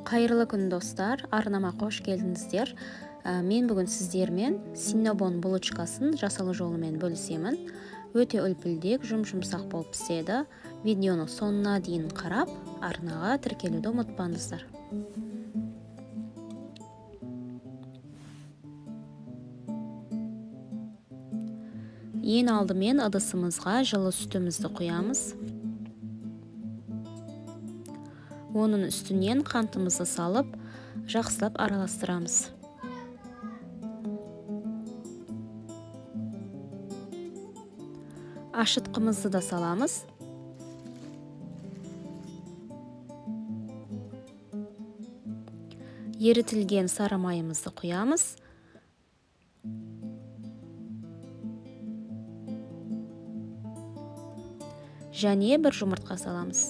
Қайырлы күн, достар, арнама қош келдіңіздер. Мен бүгін сіздермен синнабон булочкасын жасалу жолымен бөлісемін. Өте үлпілдек, жұм-жұмсақ болып піседі. Видеоны соңына дейін қарап, арнаға тіркелуді ұмытпаңыздар. Ең алдымен ыдысымызға жылы сүтімізді құямыз. Оның үстінен қантымызды салып, жақсылап араластырамыз. Ашытқымызды да саламыз. Ерітілген сары майымызды құямыз. Және бір жұмыртқа саламыз.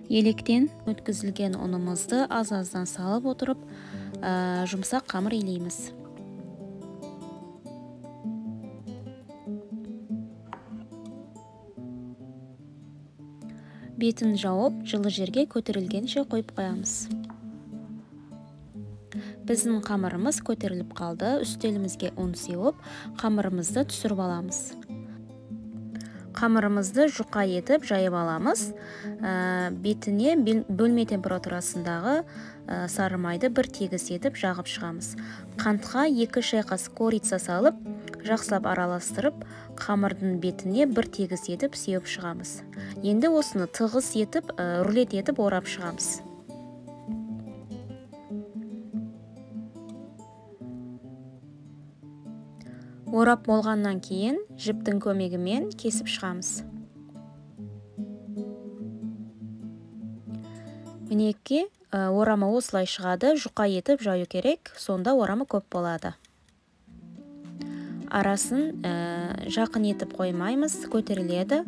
Електен өткізілген ұнымызды аз-аздан салып отырып, жұмсақ қамыр илейміз. Бетін жауып, жылы жерге көтерілгенше қойып қоямыз. Біздің қамырымыз көтеріліп қалды. Үстелімізге ұн сеуіп, қамырымызды түсіріп аламыз. Қамырымызды жұқа етіп жайып аламыз. Бетіне бөлме температурасындағы сары майды бір тегіс етіп жағып шығамыз. Қантқа 2 шай қасық корица салып, жақсылап араластырып, қамырдың бетіне бір тегіс етіп сеуіп шығамыз. Енді осыны тығыз етіп, рулет етіп орап шығамыз. Орап болғаннан кейін жіптің көмегімен кесіп шығамыз. Мінекей, орамы осылай шығады, жұқа етіп жаю керек, сонда орамы көп болады. Арасын жақын етіп қоймаймыз, көтеріледі.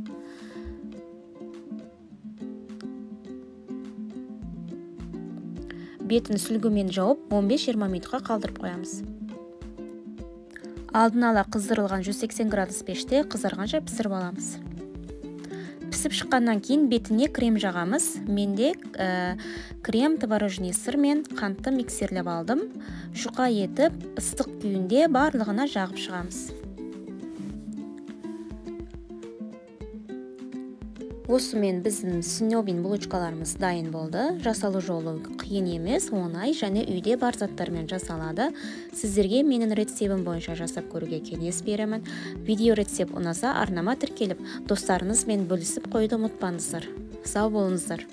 Бетін сүлгімен жауып, 15-20 минутқа қалдырып қоямыз. Алдын ала қыздырылған 180 градус пеште қызарғанша пісіріп аламыз. Пісіп шыққаннан кейін бетіне крем жағамыз. Менде крем, творожный сыр мен қантты миксерлеп алдым. Жұқа етіп, ыстық күйінде барлығына жағып шығамыз. Осымен біздің синнабон булочкаларымыз дайын болды. Жасалу жолы қиын емес, оңай және үйде бар заттармен жасалады. Сіздерге менің рецептім бойынша жасап көруге кеңес беремін. Видео рецепт ұнаса, арнама тіркеліп, достарыңызбен бөлісіп қоюды ұмытпаңыздар. Сау болыңыздар.